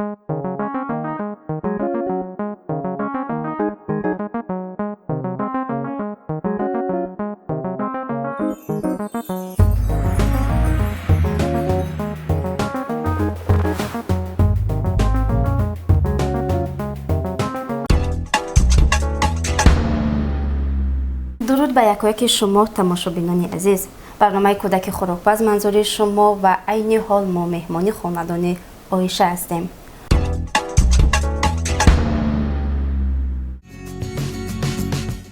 Дуруд ба якояки шумо, тамошобинони азиз. Барномаи кӯдаки хӯрокпаз манзури шумо ва айни ҳол мо меҳмони хонадони Оиша ҳастем.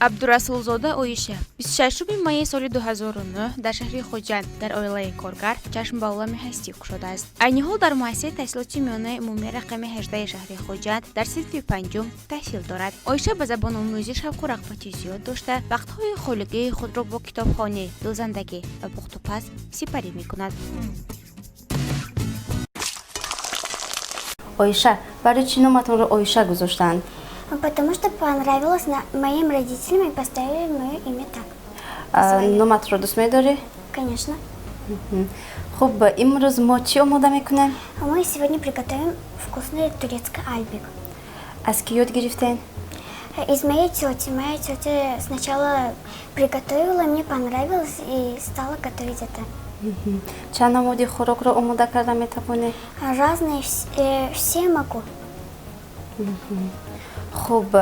Абдурасулзода Оиша 26 майи соли 2009 дар шаҳри Хуҷанд дар оилаи коргар чашм ба олами ҳастӣ кушодааст. Айни ҳол дар муассисаи таҳсилоти миёнаи умумии рақами 18 шаҳри Хуҷанд дар синфи панҷум таҳсил дорад. Оиша ба забономӯзӣ шавқу рағбати зиёд дошта, вақтҳои холигии худро бо китобхонӣ, дӯзандагӣ ва пухтупаз сипарӣ мекунад. Оиша, барои чӣ номатонро Оиша гузоштанд? Потому что понравилось моим родителям и поставили мое имя так. Номатро дӯст медорӣ? Конечно. Хуб, имрӯз мо чӣ омода мекунем? Мы сегодня приготовим вкусный турецкий альбик. Аз кӣ ёд гирифтен? Из моей тети. Моя тетя сначала приготовила, мне понравилось и стала готовить это. Чанд намуди хӯрокро омода карда метавонӣ? Разные, все могу. Хуб,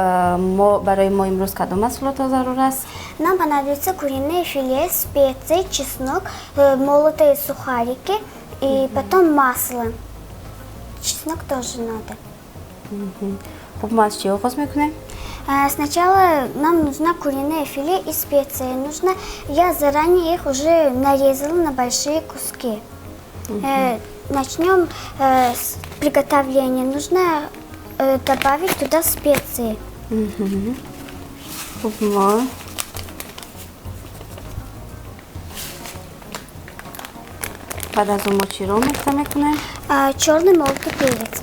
мо барои мо имрӯз кадом маҳсулотҳо зарур аст? Нам понадобится куриное филе, специи, чеснок, молотые сухарики и потом масло. Чеснок тоже надо. Хуб, мо аз чӣ оғоз мекунем? Сначала нам нужна куриное филе и специи. Нужно, я заранее их уже нарезала на большие куски. Начнем с приготовления. Нужно добавить туда специи. Хуб, мо баъд аз он мо чиро омехта мекунем? Черный молотый перец.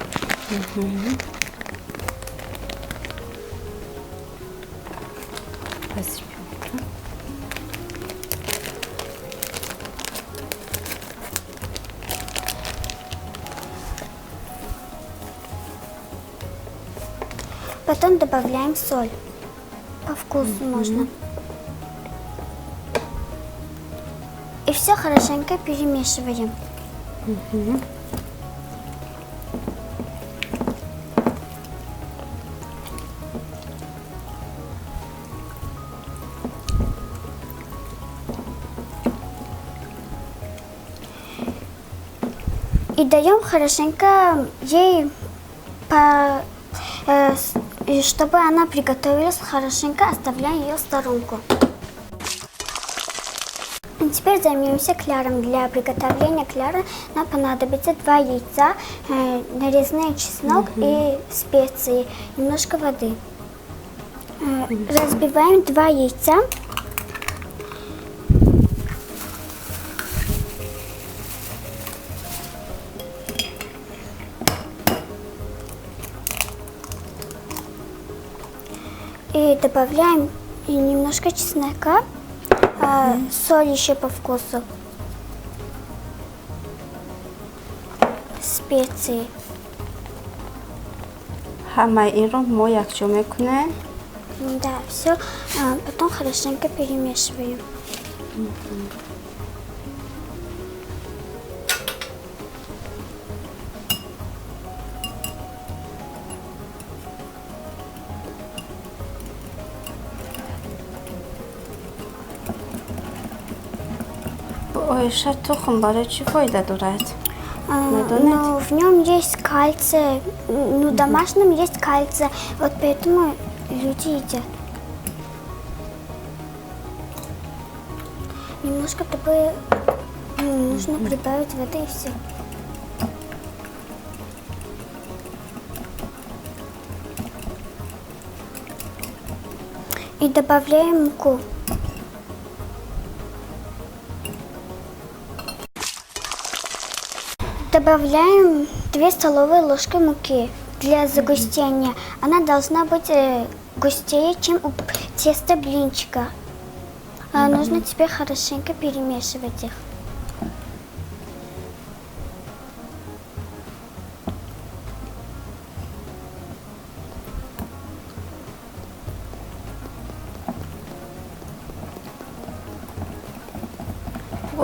Потом добавляем соль. По вкусу можно. И все хорошенько перемешиваем. И даем хорошенько ей, и чтобы она приготовилась хорошенько, оставляем ее в сторонку. И теперь займемся кляром. Для приготовления кляра нам понадобится 2 яйца, нарезанный чеснок и специи, немножко воды. Разбиваем 2 яйца. И добавляем немножко чеснока, соль еще по вкусу, специи. Ҳамаи инро мо якҷо мекунем? Да, все, потом хорошенько перемешиваем. Оиша, тухм барои чӣ фоида дорад? Медонед? В нем есть кальций, в домашнем есть кальций, вот поэтому люди едят. Немножко нужно прибавить воды и все. И добавляем муку. Добавляем 2 столовые ложки муки для загустения. Она должна быть густее, чем у теста блинчика. Нужно теперь хорошенько перемешивать их.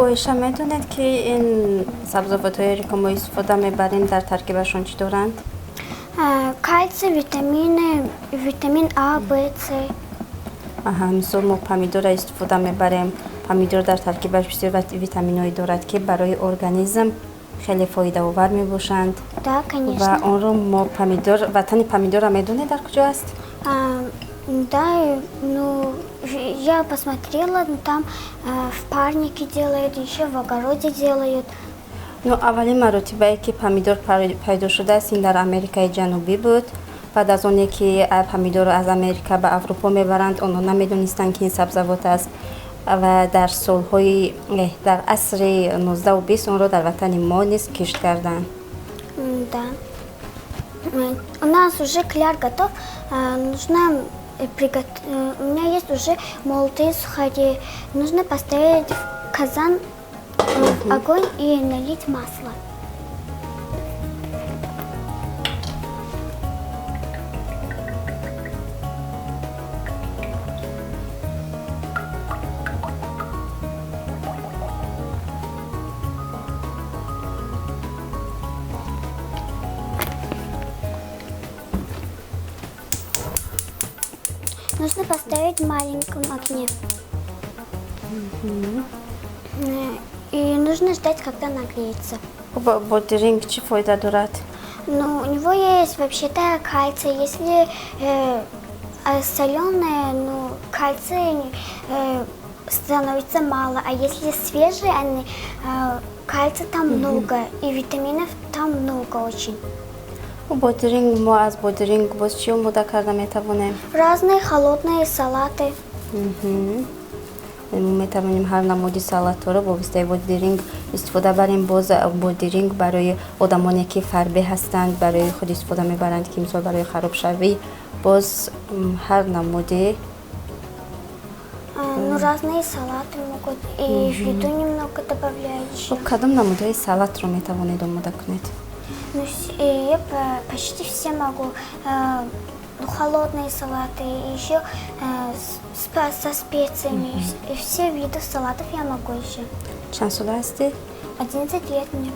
Оиша, медонед, ки ин сабзавотҳоеро, ки мо истифода мебарем, дар таркибашон чӣ доранд? Кальций, витамины, витамин А, В, С. Аҳа, мисол, мо помидорро истифода мебарем. Помидор дар таркибаш бисёр витаминҳое дорад, ки барои организм хеле фоидаовар мебошанд. Да, Ва конечно. онро мо помидор, ватани помидорро медонед, дар куҷо аст? Да, ну, я посмотрела, ну, там в парнике делают, еще в огороде делают. Ну, аввалин маротибае, ки помидор пайдо шудааст, ин дар Америкаи Ҷанубӣ буд. Баъд аз оне ки помидорро аз Америка ба Аврупо мебаранд, онҳо намедонистанд, ки ин сабзавот аст, ва дар солҳои дар асри 19-у 20 онро дар ватани мо низ кишт карданд. Да. У нас уже кляр готов. Нужно у меня есть уже молотые сухари. Нужно поставить в казан в огонь и налить масло. Нужно поставить в маленьком огне. И нужно ждать, когда нагреется. Бодиринг чӣ фоида дорад? Ну, у него есть вообще-то кальций. Если соленое, ну, кальций становится мало. А если свежие, они, кальция там много. И витаминов там много очень. Бодиринг, мо аз бодиринг боз чӣ омода карда метавонем? Разные холодные салаты. Мо метавонем ҳар намуди салатҳоро бо воситаи бодиринг истифода барем. Боз бодиринг барои одамоне, ки фарбе ҳастанд, барои худ истифода мебаранд, ки мисол барои харобшавӣ, боз ҳар намуди Ну, разные салаты могут. И в еду немного добавляют еще. Хуб, кадом намудҳои салатро метавонед омода кунед? Ну, я почти все могу. Ну, холодные салаты, и еще со специями. И все виды салатов я могу еще. Чанд сола ҳастӣ? 11 лет мне.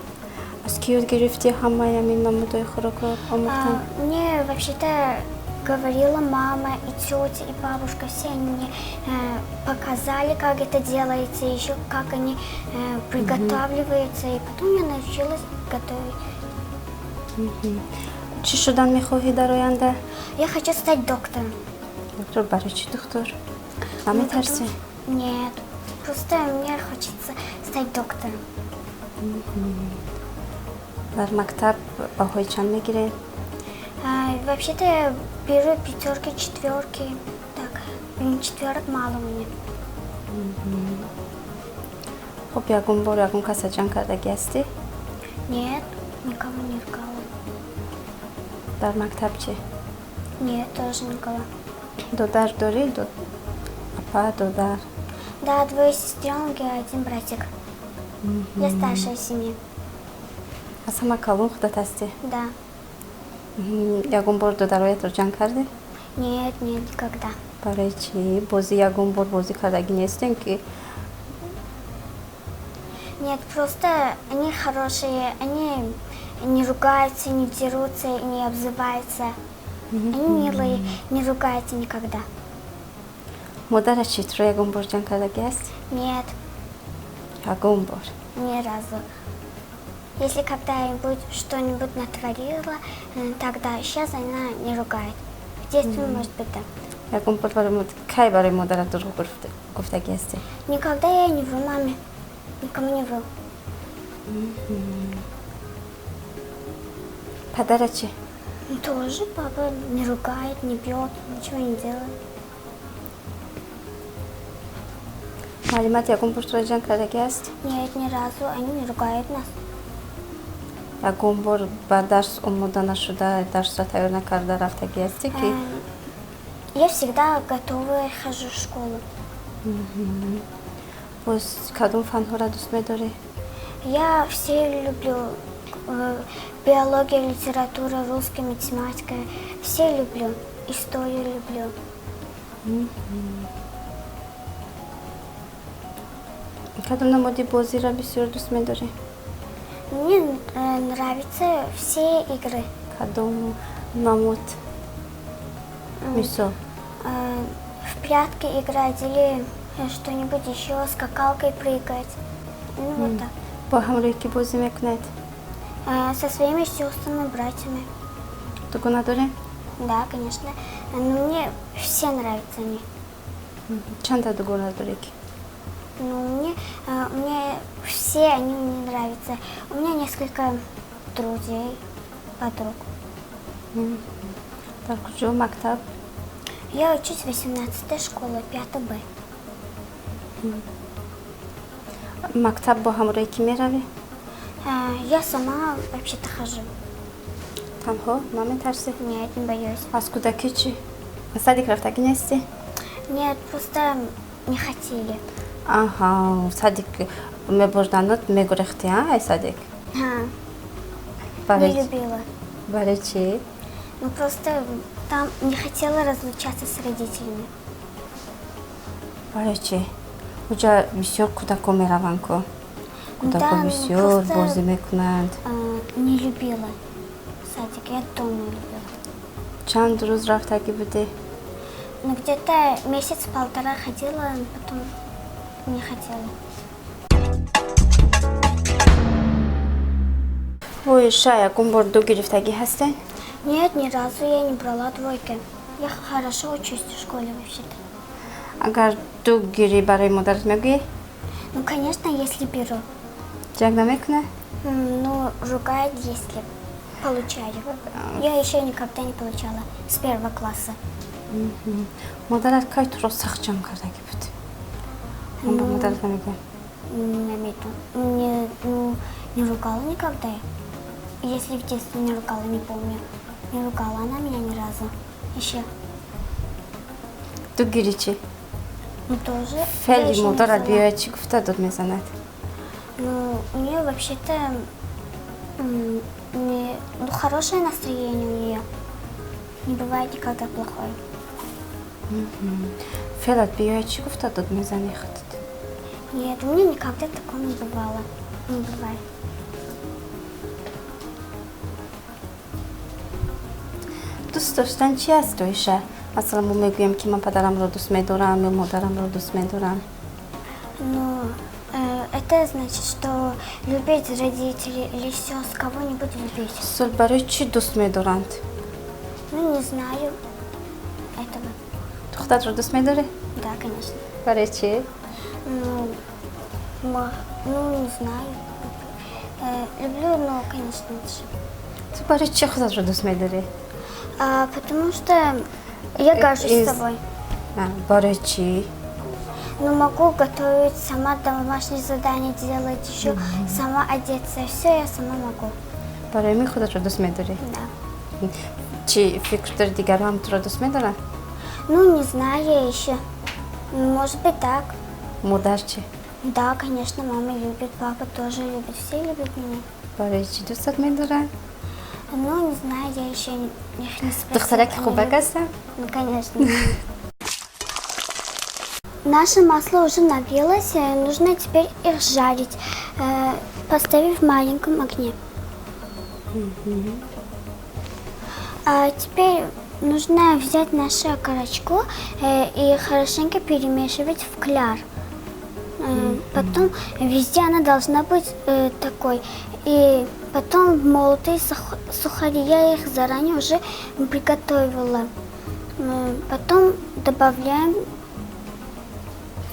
Аз кӣ ёд гирифтӣ ҳамаи ҳамин намудҳои хӯрокро омӯхтан? Мне вообще-то говорила мама, и тетя, и бабушка. Все они мне показали, как это делается, еще как они приготавливаются. И потом я научилась готовить. Чӣ шудан мехоҳӣ дар оянда? Я хочу стать доктором. Доктор? Барои чӣ доктор? Наметарсӣ? Нет, просто мне хочется стать доктором. Дар мактаб баҳои чанд мегиред? Вообще-то я беру пятерки, четверки. Так, четверок мало у меня. Хуб, ягон бор ягон каса ҷанг кардагӣ ҳастӣ? Нет, никого не ругала. Дар мактаб чӣ? Нет, тоже никого. Додар дорӣ? Апа, додар? Да, двое сестренок и один братик. Я старшая в семье. Аз ҳама калон худат ҳастӣ? Да. Ягон бор додароятро ҷанг кардӣ? Нет, нет, никогда. Барои чӣ? Бозӣ, ягон бор бозӣ кардагӣ нестем, ки Нет, просто они хорошие, они не ругаются, не дерутся, не обзываются. Они милые, не ругаются никогда. Модарат чӣ, туро ягон бор ҷанг кардагӣ аст? Нет. Ягон бор? Ни разу. Если когда-нибудь что-нибудь натворила, тогда, сейчас она не ругает. В детстве, может быть, да. Ягон бор барои кай барои модарат дурӯғ гуфтагӣ ҳастӣ? Никогда я не вру маме. Никому не вру. Падарат чӣ? Тоже папа не ругает, не бьет, ничего не делает. Муаллимат ягон бор туро ҷанг кардагӣ аст? Нет, ни разу. Они не ругают нас. Ягон бор ба дарс омода нашуда, дарсро тайёр накарда рафтагӣ ҳастӣ, ки Я всегда готова, хожу в школу. Боз кадом фанҳоро дӯст медорӣ? Я все люблю. Биология, литература, русский, математика. Все люблю. Историю люблю. Кадом намуди бозиро бисёр дӯст медорӣ? Мне нравятся все игры. Кадом намуд, мисол? В прятки играть или что-нибудь еще, скакалкой прыгать. Ну, вот так. Бо ҳамроҳи кӣ бозӣ мекунед? Со своими сестрами, братьями. Дугона дорем? Да, конечно. Но мне все нравятся они. Чанда дугона дорӣ ки? Ну, мне все они мне нравятся. У меня несколько друзей, подруг. Дар куҷо мактаб? Я учусь в 18-й школе, 5 Б. Мактаб бо ҳамроҳи кӣ меравӣ? Я сама вообще-то хожу. Танҳо наметарсӣ? Нет, не боюсь. Аз кӯдакӣ чӣ? Садик рафтагӣ нестӣ? Нет, просто не хотели. Аҳа, садик мебурданот, мегурехтӣ, а, ай садик? Ха, не любила. Барои чӣ? Ну, просто там не хотела разлучаться с родителями. Барои чӣ? Уҷа бисёр кӯдако мераванд ку. Кӯдако Да, ну, бисёр просто, бозӣ мекунанд. Не любила садик, я дома любила. Чанд рӯз рафтагӣ будӣ? Ну, где-то месяц-полтора ходила, потом не хотела. Воиша, ягон бор ду гирифтагӣ ҳастед? Нет, ни разу я не брала двойки. Я хорошо учусь в школе вообще-то. Агар ду гирӣ, барои модарат мегӯӣ? Ну, конечно, если беру. Ҷанг намекунад? Ну, ругает, если получаю. Я еще никогда не получала с первого класса. Модарат кай туро сахт ҷанг кардагӣ буд? Ман ба модарат намегӯям. Намету. Не, ну, не ругала никогда. Если в детстве не ругала, не помню. Не ругала она меня ни разу. Еще. Ду гирӣ чӣ? Ну, тоже. Я Феъли еще не модарат взяла. биёяд, чӣ гуфта дод мезанад? Ну, у нее вообще-то не, ну, хорошее настроение у нее. Не бывает никогда плохое. Феълат биёяд, чӣ гуфта дод мезанӣ худат? Нет, у меня никогда такого не бывало. Не бывает. Дӯст доштан чи аст, Оиша? Масалан, мо мегӯем, ки ман падарамро дӯст медорам ё модарамро дӯст медорам. Ну, это значит, что любить родителей или сестр, кого-нибудь любить. Сол барои чӣ дӯст медоранд? Ну, не знаю этого. Ту худатро дӯст медорӣ? Да, конечно. Барои чӣ? Ну, ну, не знаю. Люблю, но, конечно же. Ту барои чӣ худатро дӯст медорӣ? А, потому что я горжусь собой. А, барои чӣ? Ну, могу готовить, сама домашние задания делать, еще сама одеться. Все я сама могу. Барои ми худатро дӯст медорӣ? Да. Чӣ фикр дори, дигарон ҳам туро дӯст медоранд? Ну, не знаю я еще. Может быть, так. Модар чӣ? Да, конечно, мама любит, папа тоже любит, все любят меня. Барои чӣ дӯстат медоранд? Ну, не знаю, я еще их не спросила. Духтараки Они хубак любят. ҳастанд? Ну, конечно. Наше масло уже нагрелось, нужно теперь их жарить, поставив в маленьком огне. А теперь нужно взять нашу окорочку и хорошенько перемешивать в кляр. Потом везде она должна быть такой. И потом молотые сухари, я их заранее уже приготовила. Потом добавляем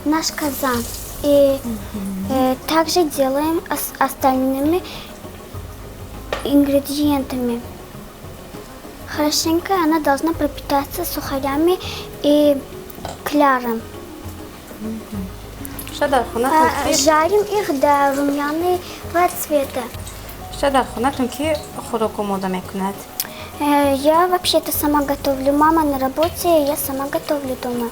наш казан. И также делаем с остальными ингредиентами. Хорошенько она должна пропитаться сухарями и кляром. Ша дар хонатон ки Жарим их до румяного цвета. Ша дар хонатон ки хӯрок омода мекунад? Я вообще-то сама готовлю. Мама на работе, я сама готовлю дома.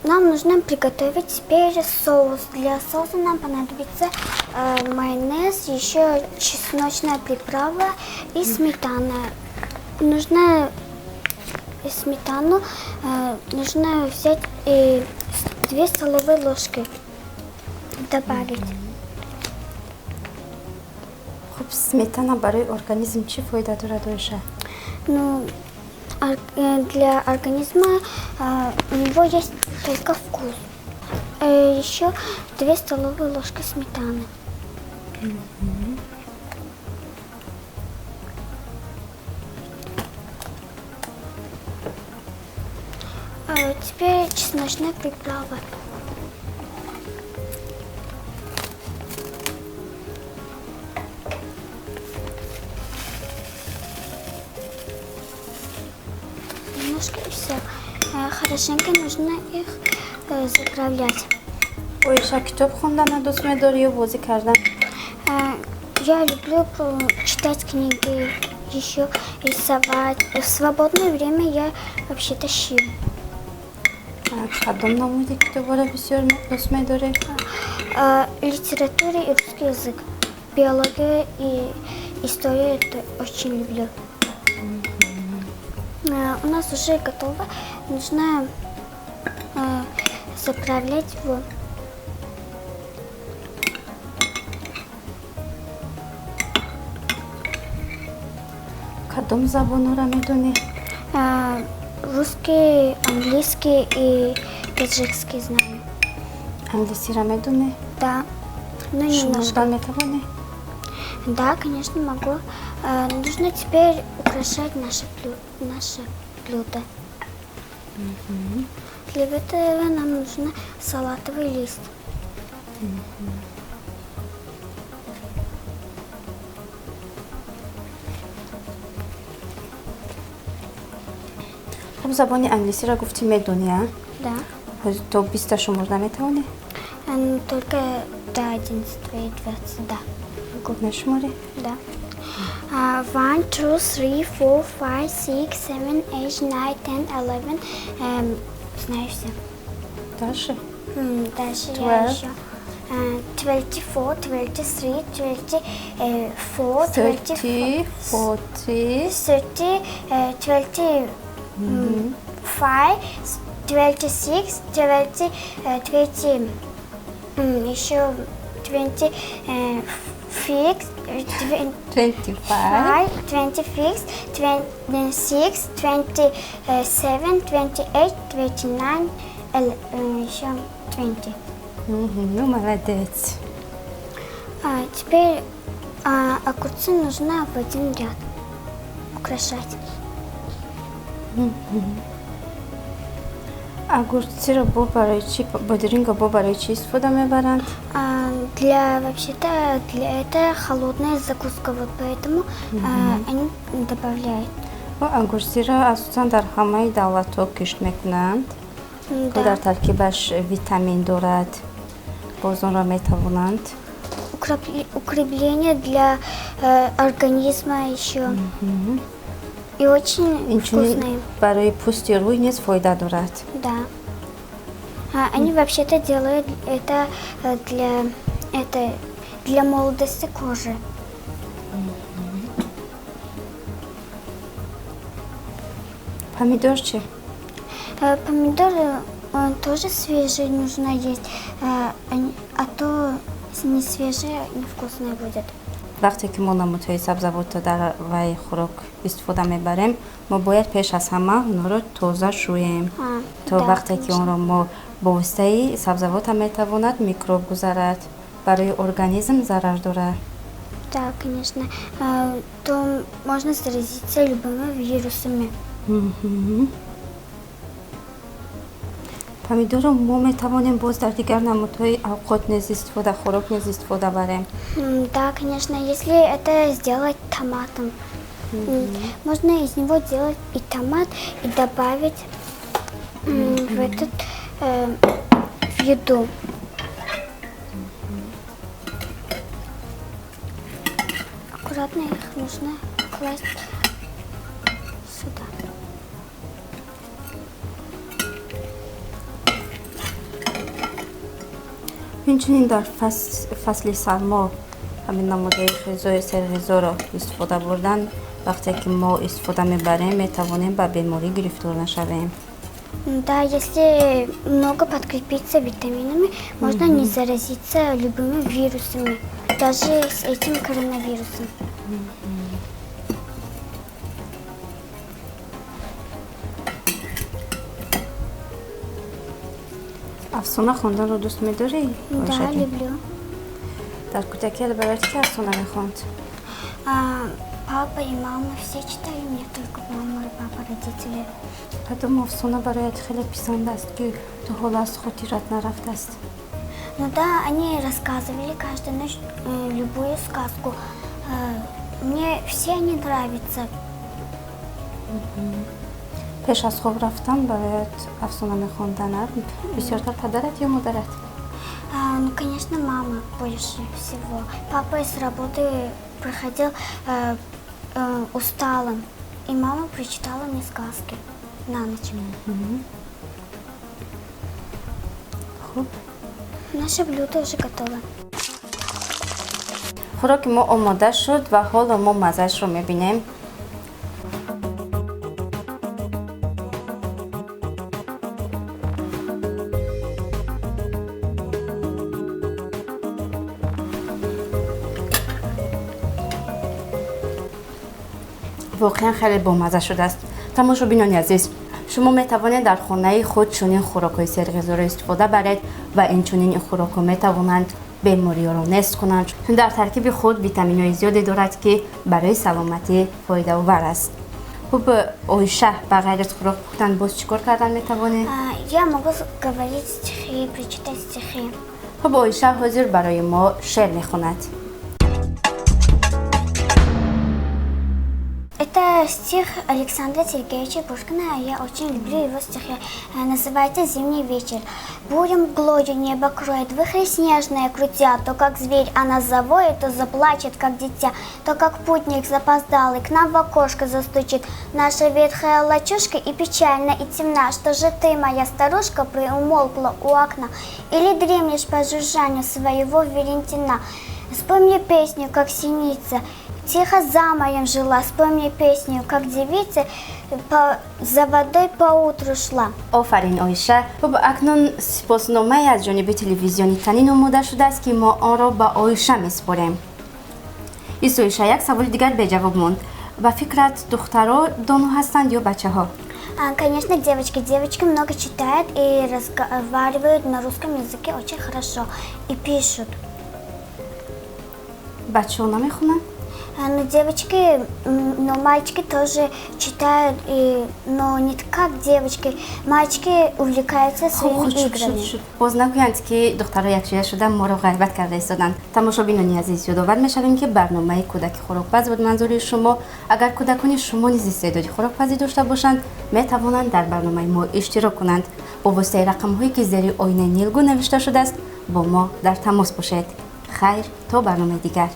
Нам нужно приготовить теперь соус. Для соуса нам понадобится майонез, еще чесночная приправа и сметана. Нужно сметану, нужно взять 2 столовые ложки добавить. Хуб, сметана барои организм чӣ фоида дорад, Оиша? Ну, для организма у него есть только вкус. Еще 2 столовые ложки сметаны. Теперь чесночная приправа. Немножко и все. Хорошенько нужно их заправлять. Оиша, китоб хондан дӯст медорӣ ё бозӣ кардан? Я люблю читать книги, еще рисовать. В свободное время я вообще-то шью. Кадом намуди китобро бисёр дӯст медорӣ? Литература и русский язык. Биологию и историю это очень люблю. У нас уже готово. Нужно заправлять его. Кадом забонро медонӣ? Русский, английский и таджикский знаю. Англисиро медонӣ? Да. Но немножко. Шумурдан метавонӣ? Да, конечно, могу. Нужно теперь украшать наше блюдо. Для этого нам нужен салатовый лист. Хуб, забони англисиро гуфтӣ медонӣ, а? Да. То 20 шумурда метавонӣ? Только до 11 и 20, да. Могу. Мешуморӣ? Да. 1, 2, 3, 4, 5, 6, 7, 8, 9, 10, 11. Знаю все. Дальше? Дальше я 12. еще. 24, 23, 24, 30, 40, 30, 25, 26, 20, еще 26, 25, 26, 26, 27, 28, 29, еще 20. Ну, молодец. Теперь огурцы нужно в один ряд украшать. Огурцро бо барои чӣ, бодиринго бо барои чӣ истифода мебаранд? Для, вообще-то, для это холодная закуска, вот поэтому они добавляют. Огурциро асосан дар ҳамаи давлатҳо кишт мекунанд. Дар таркибаш витамин дорад, боз онро метавонанд. Укрепление для организма еще. И очень вкусные. Барои пӯсти рӯй низ фоида дорад. Да. Они вообще-то делают это для молодости кожи. Помидор чи? Помидоры он тоже свежие нужно есть, а то не свежие, невкусные будет. Вақте ки мо намудҳои сабзавотро дар вай хӯрок истифода мебарем, мо бояд пеш аз ҳама онҳоро тоза шӯем. То вақте ки онро мо бо воситаи сабзавота метавонад микроб гузарад, барои организм зарар дорад. Да, конечно. То можно заразиться любыми вирусами. Помидорро мо метавонем боз дар дигар намудҳои авқот низ истифода, хӯрок низ истифода барем. Да, конечно, если это сделать томатом. Можно из него делать и томат, и добавить в этот, в еду. Аккуратно их нужно класть сюда. Инчунин дар фасли сармо ҳамин намудаи ғизои серғизоро истифода бурдан, вақте ки мо истифода мебарем, метавонем ба беморӣ гирифтор нашавем. Да, если много подкрепиться витаминами, можно не заразиться любыми вирусами, даже с этим коронавирусом. Афсона хонданро дӯст медорӣ? Да, люблю. Дар кӯдакият барои чӣ афсона мехонд? Папа и мама все читали мне, только мама и папа, родители. Кадом афсона бароят хеле писанд аст, ки ту ҳоло аз хотират нарафтааст? Ну да, они рассказывали каждую ночь любую сказку. Мне все они нравятся. Пеш аз хоб рафтан бароят афсона мехонданат бисёртар падарат ё модарат? Ну, конечно, мама больше всего. Папа с работы приходил усталым, и мама прочитала мне сказки на ночь. Хуб. Наше блюдо уже готово. Хӯроки мо омода шуд ва ҳоло мо маззаашро мебинем. Воқеан хеле бомазза шудааст. Тамошобинони азиз, шумо метавонед дар хонаи худ чунин хӯрокҳои серғизоро истифода баред ва инчунин ин хӯрокҳо метавонанд бемориёро нест кунанд, чун дар таркиби худ витаминҳои зиёде дорад, ки барои саломатӣ фоидаовар аст. Хуб, Оиша, ба ғайр аз хӯрок пухтан боз чӣ кор кардан метавонед? Я могу говорить стихи, прочитать стихи. Хуб, Оиша ҳозир барои мо шеър мехонад. Это стих Александра Сергеевича Пушкина. Я очень люблю его стихи. Называется «Зимний вечер». Буря мглою небо кроет, вихри снежные крутя, то как зверь она завоет, то заплачет, как дитя, то как путник запоздалый к нам в окошко застучит. Наша ветхая лачушка и печальна, и темна. Что же ты, моя старушка, приумолкла у окна? Или дремлешь по жужжанию своего веретена? Спой мне песню, как синица, тихо за морем жила, спой мне песню, как девица за водой поутру шла. Офарин, Оиша. Хуб, акнун сипосномае аз ҷониби телевизиони Танин омода шудааст, ки мо онро ба Оиша месупорем. Ис, Оиша, як саволи дигар беҷавоб монд. Ба фикрат, духтаро доно ҳастанд ё бачаҳо? Конечно, девочки. Девочки много читают и разговаривают на русском языке очень хорошо и пишут. Бачаҳо намехонанд? Но девочки, но мальчики тоже читают, но не как девочки. Мальчики увлекаются своими играми. Боз нагӯянд, ки духтаро якҷоя шуда моро ғайбат карда истоданд. Тамошобинони азиз, ёдовар мешавем, ки барномаи кӯдаки хӯрокпаз буд манзури шумо. Агар кӯдакони шумо низ истеъдоди хӯрокпазӣ дошта бошанд, метавонанд дар барномаи мо иштирок кунанд. Бо воситаи рақамҳое, ки зери оинаи нилгун навишта шудааст, бо мо дар тамос бошед. Хайр, то барномаи дигар.